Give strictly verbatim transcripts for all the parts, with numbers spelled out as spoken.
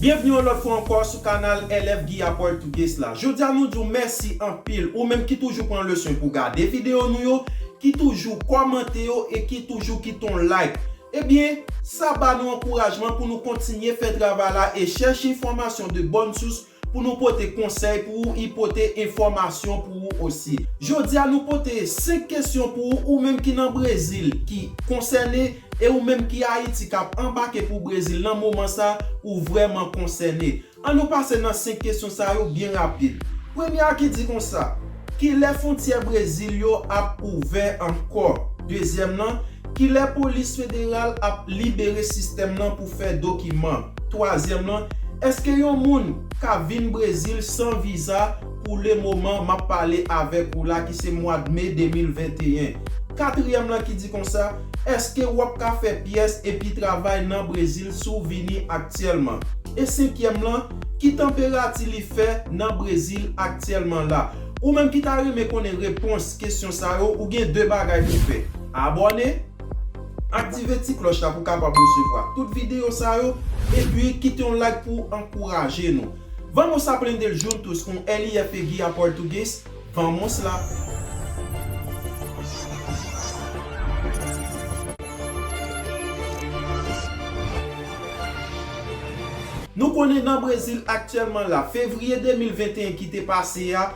Byenvni yon lòt fwa ankò sou kanal L F Guia Português la. Jodi a nou di w mèsi anpil, ou menm ki toujou pran leson pou gade videyo nou yo, ki toujou kòmante yo e ki toujou kite yon like. Ebyen, sa ba nou ankourajman pou nou kontinye fè travay la e chèche enfòmasyon de bòn sous pou nou pote konsèy pou ou e pote enfòmasyon pou ou osi. Jodi a nou pote senk kesyon pou ou, ou menm ki nan Brezil, ki konsène, e ou menm ki Ayiti k ap anbake pou Brezil nan moman sa, ou vrèman konsène. An nou pase nan senk kesyon sa yo byen rapid. Premye a ki di konsa, kilè fwontyè Brezil yo ap ouvè ankò? Dezyèm nan, kilè polis federal ap libere sistèm nan pou fè dokiman? Twazyèm nan, èske yon moun ka vin Brezil san viza pou le moman m ap pale avèk ou la, ki se mwa de me de mil venteyen? Katriyèm lan ki di konsa, èske w ap ka fè pyès epi travay nan Brezil si w vini aktyèlman? E senkyèm lan, ki tanperati li fè nan Brezil aktyèlman la? Ou menm ki ta renmen konnen repons kesyon sa yo, ou gen de bagay pou fè. Abòne, aktive ti klòch la pou w kapab resevwa tout videyo sa yo, epi kite yon like pou ankouraje nou. Vamos aprender juntos com L F Guia Português. Vamos lá! Nou konnen nan Brezil aktyèlman la, fevriye de mil venteyen ki te pase a,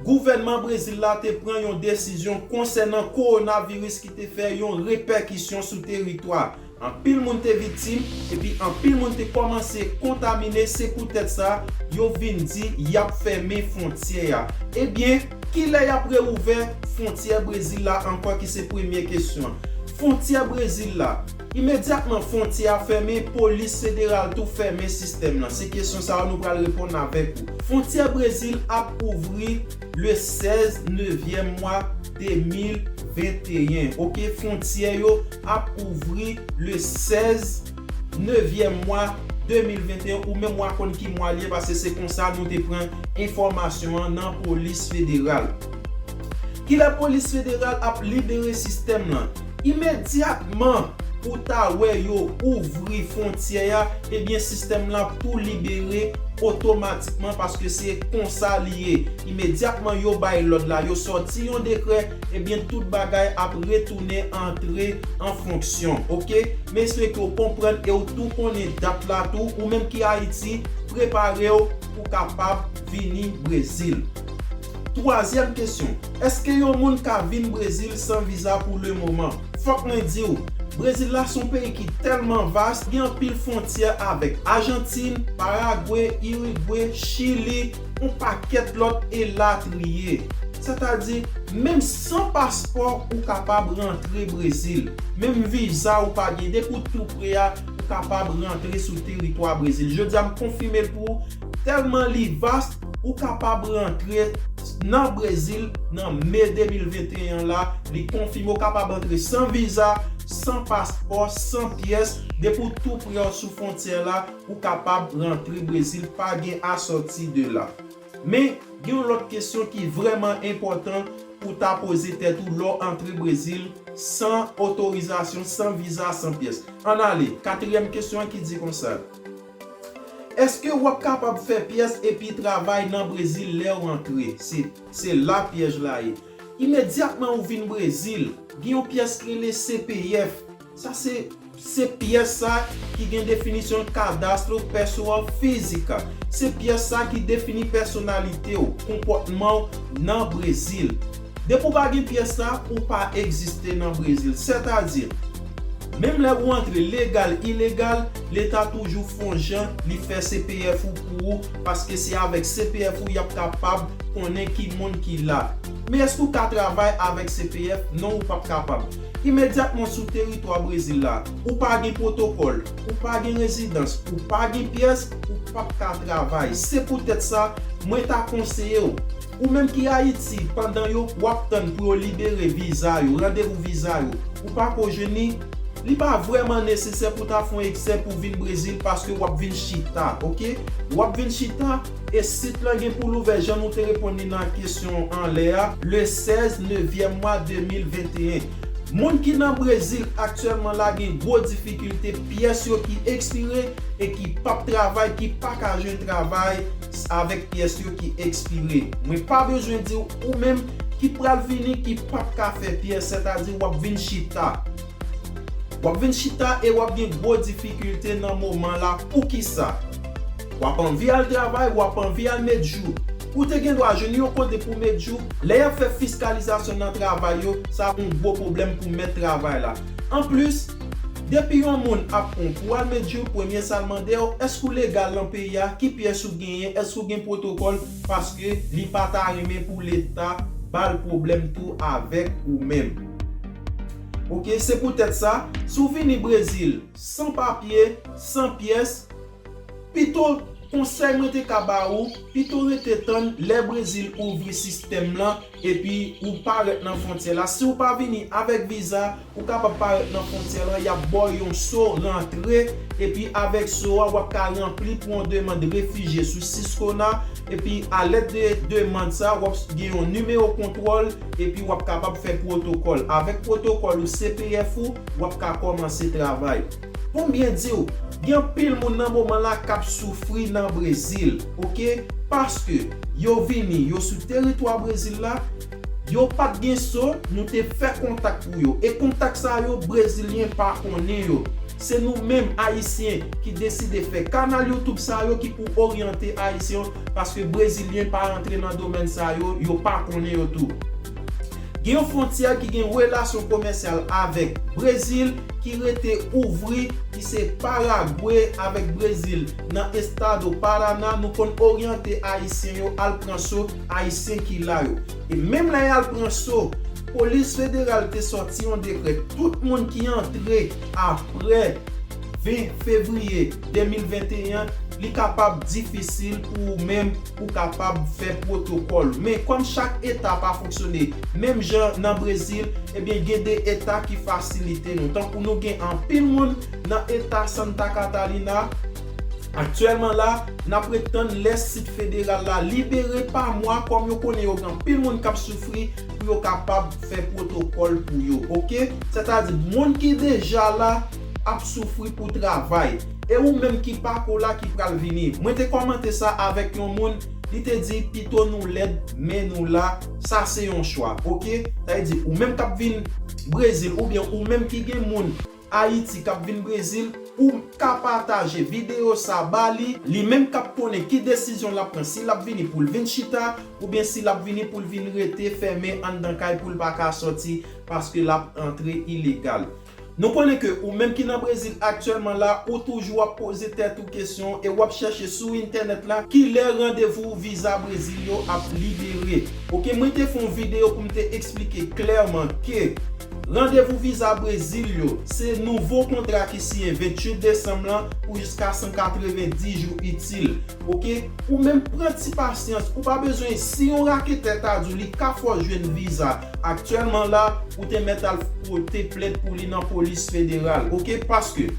gouvènman Brezil la te pran yon desizyon konsènan kowonaviris ki te fè yon repèkisyon sou teritwa. Anpil moun te viktim, epi anpil moun te kòmanse kontamine, se poutèt sa, yo vin di y ap fèmen fwontyè a. Ebyen, kilè y ap reouvè fwontyè Brezil la ankò ki se premye kesyon an? Fwontyè Brezil la, imedyatman fwontyè a fèmen, polis federal tou fèmen sistèm nan. Se kesyon sa yo nou pral reponn avèk ou. Fwontyè Brezil ap ouvri le sèz nevyèm mwa de mil venteyen. Oke, fwontyè yo ap ouvri le sèz nevyèm mwa de mil venteyen, ou menm w a konn ki mwa l ye, paske se konsa nou te pran enfòmasyon an nan polis federal. Kilè polis federal ap libere sistèm lan? Imedyatman ou ta wè yo ouvri fwontyè a, ebyen sistèm lan ap tou libere otomatikman, paske se konsa li ye. Imedyatman yo bay lòd la, yo sòti yon dekrè, ebyen tout bagay ap retounen antre an fonksyon, oke? M espere ke w konprann e w tou konnen dat la tou, ou menm ki Ayiti, prepare w pou kapab vini Brezil. Twazyèm kesyon, èske yon moun ka vin Brezil san viza pou le moman? Fòk mwen di w, Brezil la se yon peyi ki tèlman vas, gen anpil fwontyè avèk Ajantin, Paragwe, Irigwe, Chili, yon pakèt lòt elatriye. Sètadi, menm san paspò, ou kapab rantre Brezil. Menm viza ou pa gen, depi w tou pre a, ou kapab rantre sou teritwa Brezil. Jodi a, m konfime l pou ou, tèlman li vas, ou kapab rantre nan Brezil nan me de mil venteyen an la. Li konfime, ou kapab antre san viza, san paspò, san pyès. Depi w tou pre a sou fwontyè la, ou kapab rantre Brezil, pa gen asòti de la. Men, gen yon lòt kesyon ki vrèman enpòtan pou w ta poze tèt ou lè w antre Brezil san otorizasyon, san viza, san pyès. Ann ale, katriyèm kesyon an ki di konsa, èske w ap kapab fè pyès epi travay nan Brezil lè w antre? Se, se la pyèj la ye. Imedyatman ou vin Brezil, gen yon pyès ki rele C P F. Sa se, se pyès sa ki gen definisyon Cadastro Pessoa Física. Se pyès sa ki defini pèsonalite w, konpòtman w nan Brezil. Depi w pa gen pyès sa, ou pa egziste nan Brezil. Sètadi, menm lè ou antre legal, ilegal, Leta toujou fè yon jan, li fè C P F ou pou ou, paske se avèk C P F ou y ap kapab konnen ki moun ki la. Men èske ou ka travay avèk C P F? Non, ou p ap kapab. Imedyatman sou teritwa Brezil la, ou pa gen pwotokòl, ou pa gen rezidans, ou pa gen pyès, ou p ap ka travay. Se poutèt sa, mwen ta konseye w, ou menm ki Ayiti, pandan yo, w ap tann pou yo libere viza yo, randevou viza yo, ou pa ko jwenn li, li pa vrèman nesesè pou w ta fè yon eksè pou w vin Brezil, paske w ap vin chita, oke? W ap vin chita, e sit lan gen pou l ouvè, jan nou te reponn li nan kesyon anlè a, le sèz nevyèm mwa de mil venteyen. Moun ki nan Brezil aktyèlman la gen gwo difikilte, pyès yo ki ekspire e ki p ap travay, ki pa ka jwenn travay avèk pyès yo ki ekspire. Mwen pa bezwen di w, ou menm ki pral vini ki p ap ka fè pyès, sètadi w ap vin chita. W ap vin chita e w ap gen gwo difikilte nan moman la. Poukisa? W ap anvi al travay, w ap anvi al met jou. Ou te gen dwa jwenn yon kote pou met jou. Lè y ap fè fiskalizasyon nan travay yo, sa yon gwo pwoblèm pou mèt travay la. Anplis, depi yon moun ap pran w pou al met jou, premye sa l mande w, èske w legal nan peyi a? Ki pyès ou genyen? Èske w gen pwotokòl? Paske li pa ta renmen pou Leta ba l pwoblèm tou avèk ou menm. Oke, se poutèt sa, si w vini Brezil san papye, san pyès, pito, konsèy mwen te ka ba ou, pito rete tann lè Brezil ouvri sistèm lan, epi ou parèt nan fwontyè la. Si w pa vini avèk viza, ou kapab parèt nan fwontyè lan, y ap ba w yon so rantre, epi avèk so a, w ap ka ranpli pou yon demann refijye sou SISCONA, epi alèd de demann sa, w ap gen yon nimewo kontwòl, epi w ap kapab fè pwotokòl. Avèk pwotokòl ou, C P F ou, w ap ka kòmanse travay. Pou m byen di w, gen anpil moun nan moman la k ap soufri nan Brezil, oke? Paske yo vini, yo sou teritwa Brezil la, yo pa t gen so, nou te fè kontak pou yo. E kontak sa yo, Brezilyen pa konnen yo. Se nou menm, Ayisyen, ki deside fè kanal YouTube sa yo ki pou oryante Ayisyen yo, paske Brezilyen pa rantre nan domèn sa yo, yo pa konnen yo tou. Gen yon fwontyè ki gen relasyon komèsyal avèk Brezil ki rete ouvri, ki se Paragwe avèk Brezil, nan Estado Paraná. Nou konn oryante Ayisyen yo al pran so Ayisyen ki la yo. E menm lè y al pran so, Polis Federal te sòti yon dekrè, tout moun ki antre apre ven fevriye de mil venteyen, li kapab difisil pou ou menm pou kapab fè pwotokòl. Men kòm chak eta pa fonksyone menm jan nan Brezil, ebyen, gen de eta ki fasilite nou. Tankou nou gen anpil moun nan eta Santa Catarina, aktyèlman la, n ap ret tann lè sit federal la libere pa mwa, kòm yo konnen yo gen anpil moun k ap soufri, pou yo kapab fè pwotokòl pou yo, oke? Sètadi, moun ki deja la ap soufri pou travay. E ou menm ki pako la ki pral vini. Mwen te kòmante sa avèk yon moun, li te di, pito nou lèd, men nou la, sa se yon chwa, oke? Sa vle di, ou menm k ap vin Brezil, oubyen ou menm ki gen moun Ayiti k ap vin Brezil, ou ka pataje videyo sa ba li, li menm k ap konnen ki desizyon l ap pran, si l ap vini pou l vin chita, oubyen si l ap vini pou l vin rete fèmen anndan kay pou l pa ka sòti, paske l ap antre ilegal. Nou konnen ke ou menm ki nan Brezil aktyèlman la, ou toujou ap poze tèt ou kesyon e w ap chèche sou entènèt la kilè randevou viza Brezil yo ap libere. Oke, mwen te fè yon videyo pou m te eksplike klèman ke randevou viza Brezil yo, se nouvo kontra ki siyen venntuit desanm lan pou jiska san katrevenndis jou itil. Oke? Ou menm pran ti pasyans, ou pa bezwen, si yon raketè ta di w li ka fè w jwenn viza aktyèlman la, ou te mèt al pote plent pou li nan polis federal, oke? Paske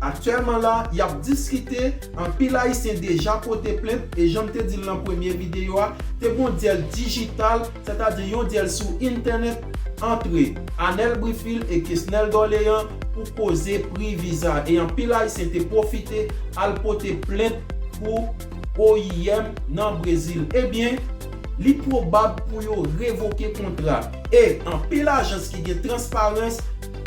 aktyèlman la, y ap diskite, anpil Ayisyen deja pote plent, e jan m te di l nan premye videyo a, te gon dyèl dijital, sètadi yon dyèl sou entènèt, antre Anel Brifil e Kesnel Dorlean pou koze pri viza, e anpil Ayisyen te pwofite al pote plent pou O I M nan Brezil. Ebyen, li pwobab pou yo revoke kontra. E anpil ajans ki gen transparans,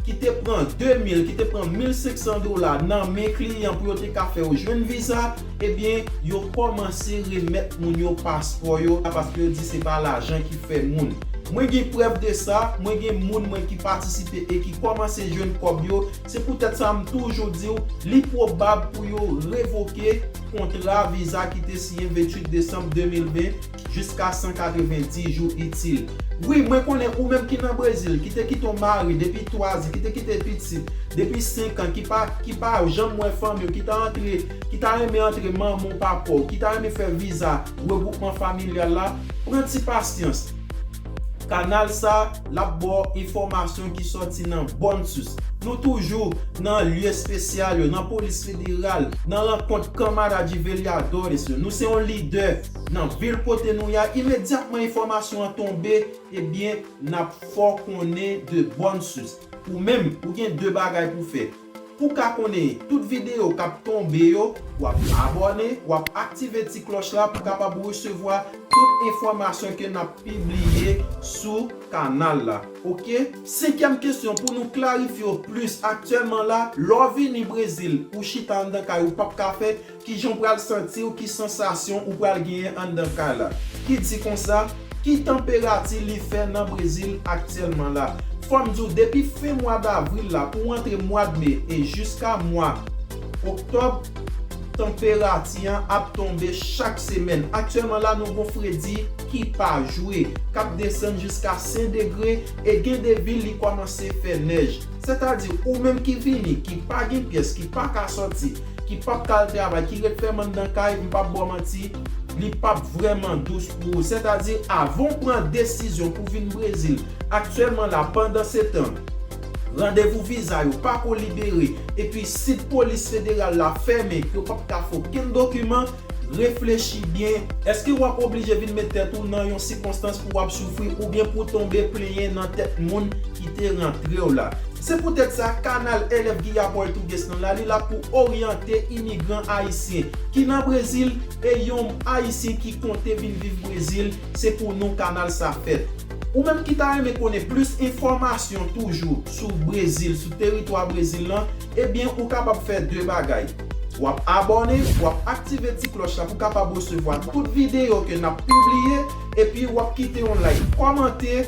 ki te pran de mil, ki te pran mil senk san dola nan men kliyan pou yo te ka fè yo jwenn viza, ebyen, yo kòmanse remèt moun yo paspò yo, paske yo di se pa lajan ki fè moun. Mwen gen prèv de sa, mwen gen moun mwen ki patisipe e ki kòmanse jwenn kòb yo. Se poutèt sa m toujou di w, li pwobab pou yo revoke kontra viza ki te siyen venntuit desanm de mil ven jiska san katrevenndis jou itil. Wi, mwen konnen ou menm ki nan Brezil, ki te kite yon mari depi twa zan, ki te kite pitit depi senk an, ki pa, ki pa janm wè fanmi w, ki ta antre, ki ta renmen antre manman w papa w, ki ta renmen fè viza regwoupman familyal la, pran ti pasyans. Kanal sa, l ap ba w enfòmasyon ki sòti nan bòn sous. Nou toujou nan lye espesyal yo, nan polis federal, nan rankont Camada de Vereadores yo. Nou se yon lidè nan vil kote nou ye a. Imedyatman enfòmasyon an tonbe, ebyen, n ap fè w konnen de bòn sous. Ou menm, ou gen de bagay pou fè. Pou ka konnen tout videyo k ap tonbe yo, w ap abòne, w ap aktive ti klòch la pou kapab resevwa tout enfòmasyon ke n ap pibliye sou kanal la. Oke? Senkyèm kesyon pou nou klarifye w plis aktyèlman la, lè w vini Brezil, ou chita anndan kay ou p ap ka fè, kijan w pral santi w, ki sansasyon ou pral genyen anndan kay la. Ki di konsa, ki tanperati li fè nan Brezil aktyèlman la. Fò m di w, depi fen mwa davril la pou antre mwa de me e jiska mwa oktòb, tanperati an ap tonbe chak semèn. Aktyèlman la, nou gon fredi ki pa jwe, k ap desann jiska senk degre, e gen de vil li kòmanse fè nèj. Sètadi, ou menm ki vini, ki pa gen pyès, ki pa ka sòti, ki p ap ka al travay, ki ret fèmen anndan kay, m p ap ba w manti, li p ap vrèman dous pou ou. Sètadi, avan w pran desizyon pou vin Brezil, aktyèlman la, pandansetan, randevou viza yo pako libere, epi sit polis federal la fèmen, ke w p ap ka fè okenn dokiman, reflechi byen. Èske w ap oblije vin met tèt ou nan yon sikonstans pou w ap soufri oubyen pou w tonbe plenyen nan tèt moun ki te rantre w la? Se poutèt sa, kanal L F Guia Português lan la, li la pou oryante imigran ayisyen ki nan Brezil e yon ayisyen ki konte vin viv Brezil, se pou nou kanal sa fèt. Ou menm ki ta renmen konnen plis enfòmasyon toujou sou Brezil, sou teritwa Brezil lan, ebyen, ou kapab fè de bagay. W ap abòne, w ap aktive ti klòch la pou kapab resevwa tout videyo ke n ap pibliye, epi w ap kite yon like, kòmante,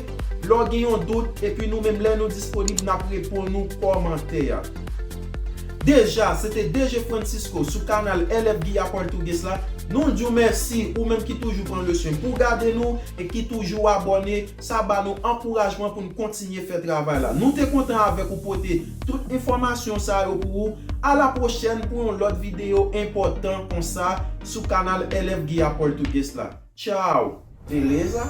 lè w gen yon dout, epi nou menm lè nou disponib, n ap reponn ou kòmantè a. Deja, se te D J Francisco sou kanal L F Guia Português la. Nou di w mèsi, ou menm ki toujou pran le swen pou gade nou e ki toujou abòne, sa ba nou ankourajman pou n kontinye fè travay la. Nou te kontan avèk ou pote tout enfòmasyon sa yo pou ou. A la pwochèn pou yon lòt videyo enpòtan konsa sou kanal L F Guia Português la. Tchao! Beleza?